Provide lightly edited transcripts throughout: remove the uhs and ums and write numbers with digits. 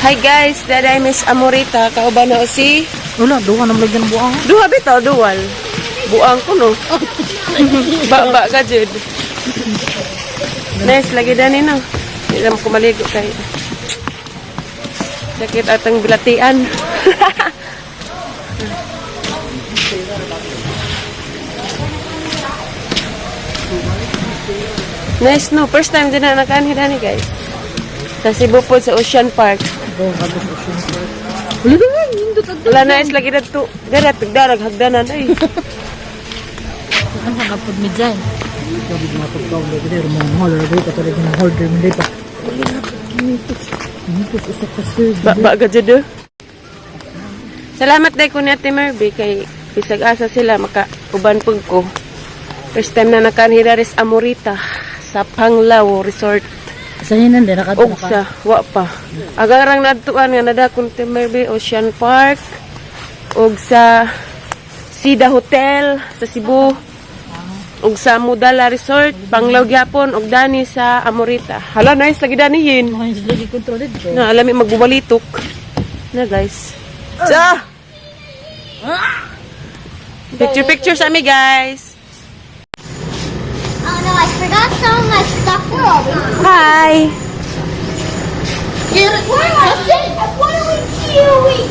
Hi guys, daday Miss Amorita, kauban na si Wala, duha na malagyan ng buang. Duha bitaw duwal. Buang ko no. Ba ka jud. Nice lagi dani no. Di lang ko maligo kay sakit atang bilatian. Nice no. First time din na nakaanhi dani, guys. Sa Cebu po sa Ocean Park. Wala naman, nindot at Wala nice lagi dadto. Dara tagdarag hagdanan ay. Ano ka kapag midyan? Gabi mga pagkaw, lagi na mga mahal, lagi ka talaga ng order mo pa. Wala na pag isa ka sir. Ba ba ka jud, eh. Salamat dai ko ni Ate Merby kay bisag asa sila maka uban pug ko. First time na nakaanhi ris Amorita sa Panglao Resort. Sa hinan din, nakadto Og sa wa pa. Agarang nadtuan nga nadakon Ate Merby Ocean Park og sa Sida Hotel sa Cebu og sa Mudala Resort, Panglao gyapon og dani sa Amorita. Hala, nice lagi dani yin. Mga hindi lagi control dito. Na, alam mo, magbubalitok. Na, guys. Sa! Picture, picture sa ami, guys. Oh no, I forgot some of my stuff. Hi! Where are we? What are we doing?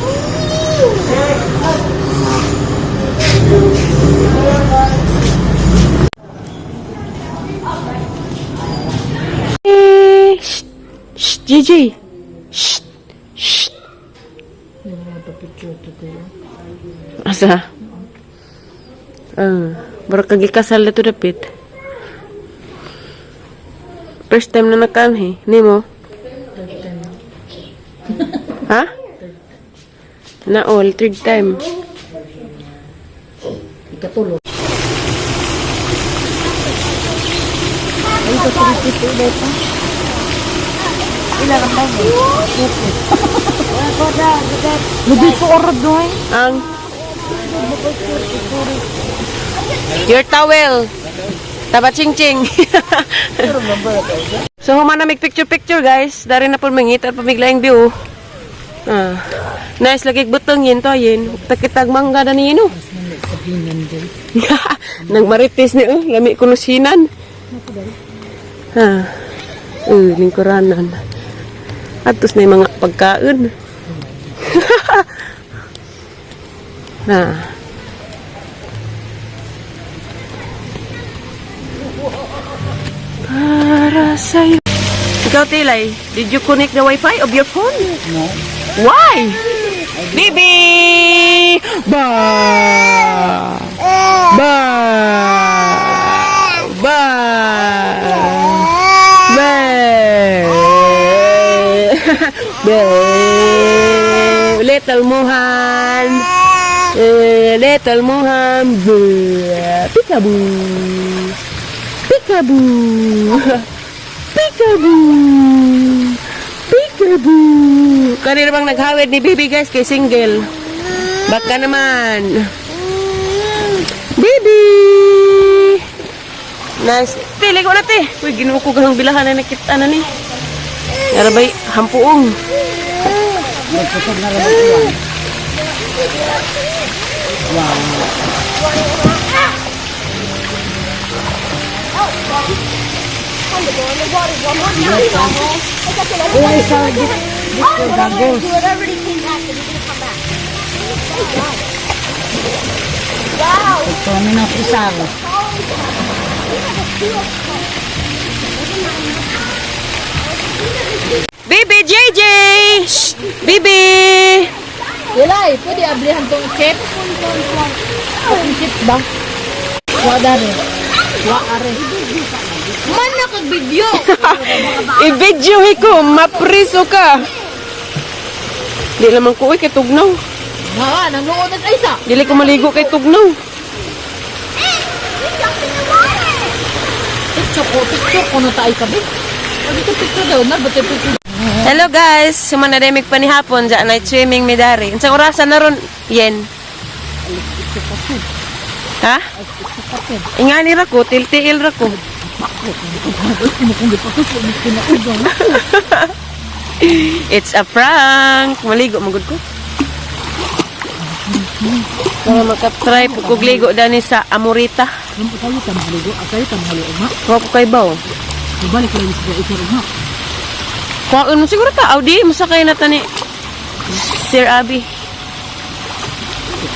Eh, shh! Shh, Gigi! Shh! Shh! Asa? Ah, bara kagikasal na to dapit. First time na nakanhi. Nimo? Ha? Na all, third time. Ikatulog. Ay, ito sa rito, pa. Ila ka pa. Lubi ko orod doy. Ang Your towel. Taba ching ching. So human na mig picture picture, guys. Dari na po mangita pa miglaing view. Ah. Nice lagi butong yin to yin. Takitag mangga na niyo. No? Sabihin din. Nagmarites ni oh, lami kuno sinan. Ha. Lingkuranan. Atos na yung mga pagkaon. Na. Para sa'yo. Ikaw, Tilay, did you connect the Wi-Fi of your phone? No. Why? Baby! Ba! Ba! Ba! Ba! Ba! Little Mohan! Eh, Little Mohan! Ba! Peekaboo! Peekaboo! Peekaboo! Peekaboo! Kanina bang naghawid ni baby, guys, kay single? Baka naman. Baby! Nice. Te, ligo na te. Uy, ginuo ko ganang bilahan na nakita na ni. Yarabay, hampuong. Nagpusog na lang ulan. Uy, sa gagos. You had already came back, and you're gonna come back. Wow. Ito kami ng isang. Baby JJ! Shh! Baby! Ilay, pwede ablihan tong chip? Tong chip ba? Wa dare. Wa are. Man nakag-video. I-video ko, mapriso ka. Di naman ko, uy, kay tugnaw. Nga, nanood na isa. Dili ko maligo kay tugnaw. We jumped in the water. Picture ko na tayo sabi. O dito picture daw na, ba't yung picture? Hello guys, sumanademic pa ni hapon dyan night swimming mi dari. Unsang orasan na ron yen? Ha? Ingani ra ko, til-tiil ra ko. It's a prank. Maligo magud ko. Para makatry po kog ligo dani sa Amorita. Alam ko tayo ka mahaligo. Tayo ka mahaligo ma. Wa ko kay baw. Ibalik ko lang sa isa ma. Kuwaon mo siguro ta. Audi, masakay na tani. Sir Abi.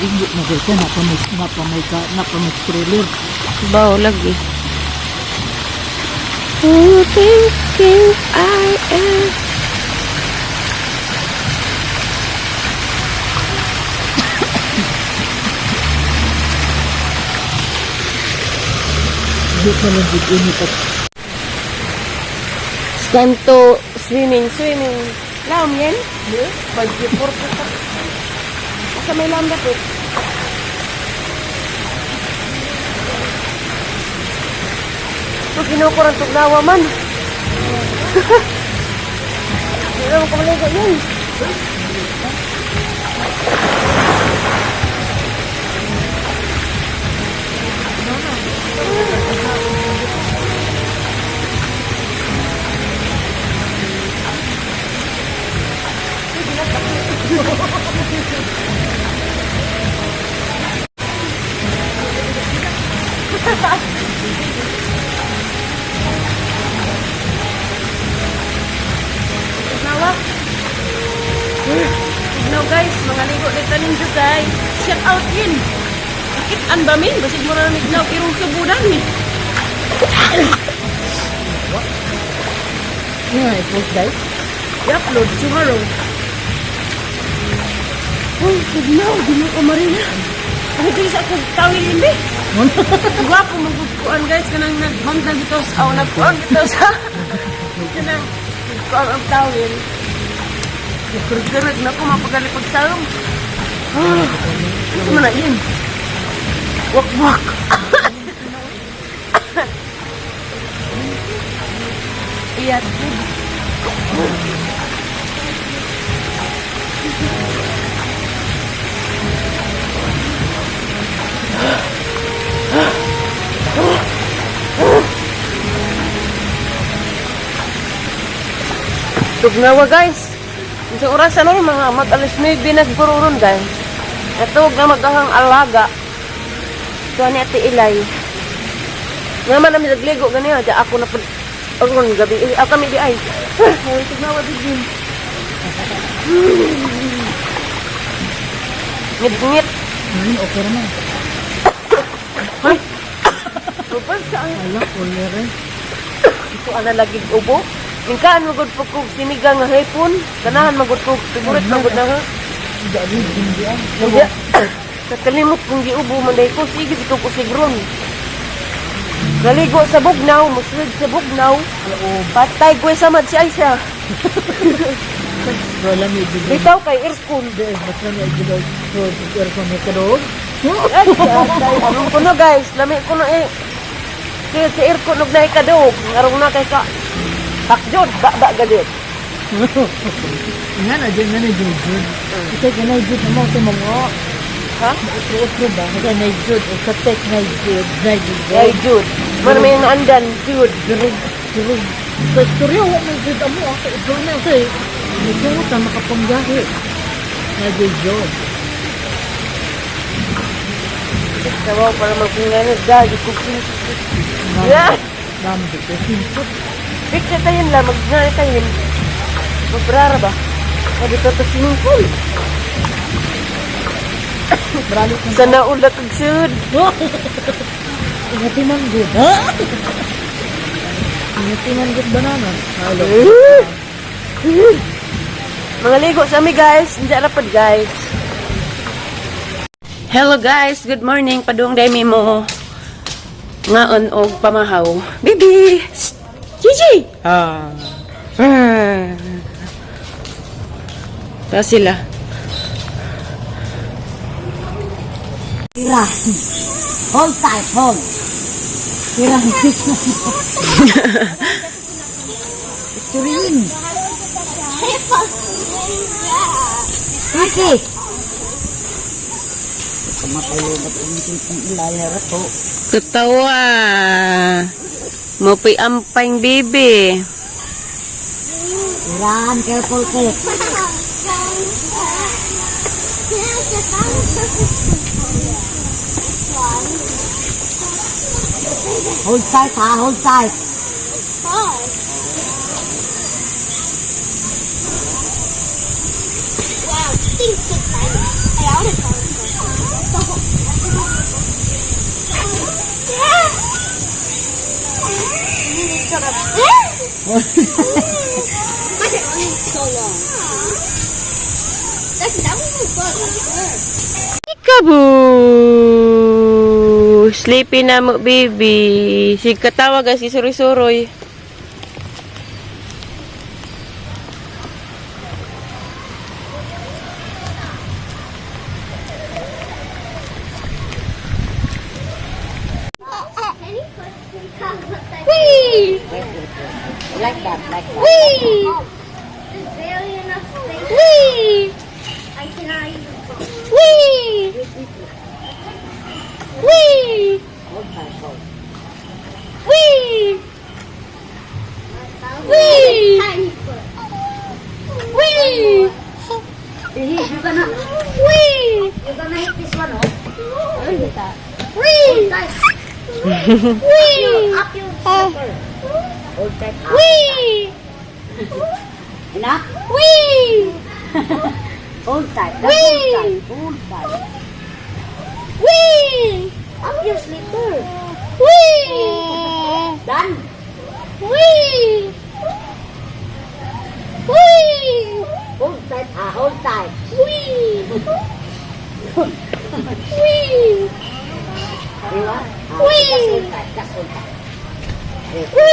Ingo na ko na pa may na pa may ka na pa may trailer. Baw lagi. Who thinking I am? Hindi ko lang gid init at It's time to swimming, swimming. Lam yan? Pag-pur ko ka. Asa may lam dapit? Ito, kinukurang tugnawa man. Hindi naman kamaligo yun. Tugnawa. Tugnaw guys, mga ligo dito ninyo guys. Shout out yun. Sakit an ba min? Basig mo na mignaw irong subudan ni. yeah, it was guys. I-upload tomorrow. Uy, tugnaw, di mo ko marina. Ano kayo sa akong tawil yun, be? Gwapo magkukuan guys, kanang nagbantag dito sa, oh, nagkuan dito sa, kanang nagkuan ang tawil. Nagkurgarag na ako, mapagalipag salong. Ah, ano man na yun? Wak-wak. Iyat. Tugnawa guys. Sa oras ano mga mag alas 9 nagbururon guys. Natawag na magahang alaga. Ito ni Ate Ilay. Nga man namin nagligo ganyan. Diya ako na pag aron gabi. Eh, ako kami di ay. Ay, tugnawa di din. Ngit-ngit. Ngayon okay ra man. Ay! Lupad sa ang Ala kolere. ito ana lagi ubo. Mingkaan magud po kog sinigang nga hipon. Ganahan magud kog favorite magud na ha. Dali hindi ah. Hindi. Nakalimot kung giubo man dahil ko, sige dito ko sigron. Naligo sa bugnaw, musulod sa bugnaw. Patay ko samad si Aisha. Wala mi gid. Bitaw kay aircon. Di basta mi gid so aircon may kadog. Ay, patay. Anong kuno guys, lami kuno eh. Kaya sa aircon og naay kadog, ngarong na kay ka. Hakjod, ba ba gadid. Nga na dyan nga na jud. Ito ka na jud mo sa mga Ha? utro ba? Ka na jud o sa tek na jud na jud. Ay Jude. Man may naandan, Jude. Durog durog. Sa istorya wa may jud amo ako ito na sa nagsunod na makapanggahi. Na jud. Sabaw para magpingano, dagi kog Yeah. Nam dito sintot. Picture tayo lang, mag tayo. Mabrara ba? Sabi ko to swimming pool. Bralo ka. Sa naula kag sud. Ingati man gud. Ha? Ingati man gud banana. Halo. Mga ligo sa ami guys, hindi rapod guys. Hello guys, good morning. Padung day mo. Ngaon og pamahaw. Baby! Shh! Gigi! Ah. Ah. Ta sila. Tira. Hold tight, hold. Tira. Turin. Iki. Katawa. Mapay ampang baby. Yan, careful, Kate. Hold tight, ha? Hold tight. Wow, things so tiny. I ought to call it. So long. That was so fun. Peekaboo! Sleepy na mo, baby. Sige katawag si suroy-suroy. Whee! Like that, like that. Whee! There's barely enough space. Whee! I cannot even go. Whee! Whee! Hold tight, hold. Whee! Whee! Tiny foot. Whee! You're gonna, Whee! you're gonna hit this one, oh. Whee! Tight. Whee! Up your slipper. Hold tight. Up. Whee! Enough? Whee! Hold tight. Just Whee! hold tight. Hold tight. Whee! Up your slipper. Whee! Done. Whee! Whee! Hold tight, ha? Hold tight. Whee! Whee! Diba? Ah, Whee! just hold tight. Just hold tight. Whee!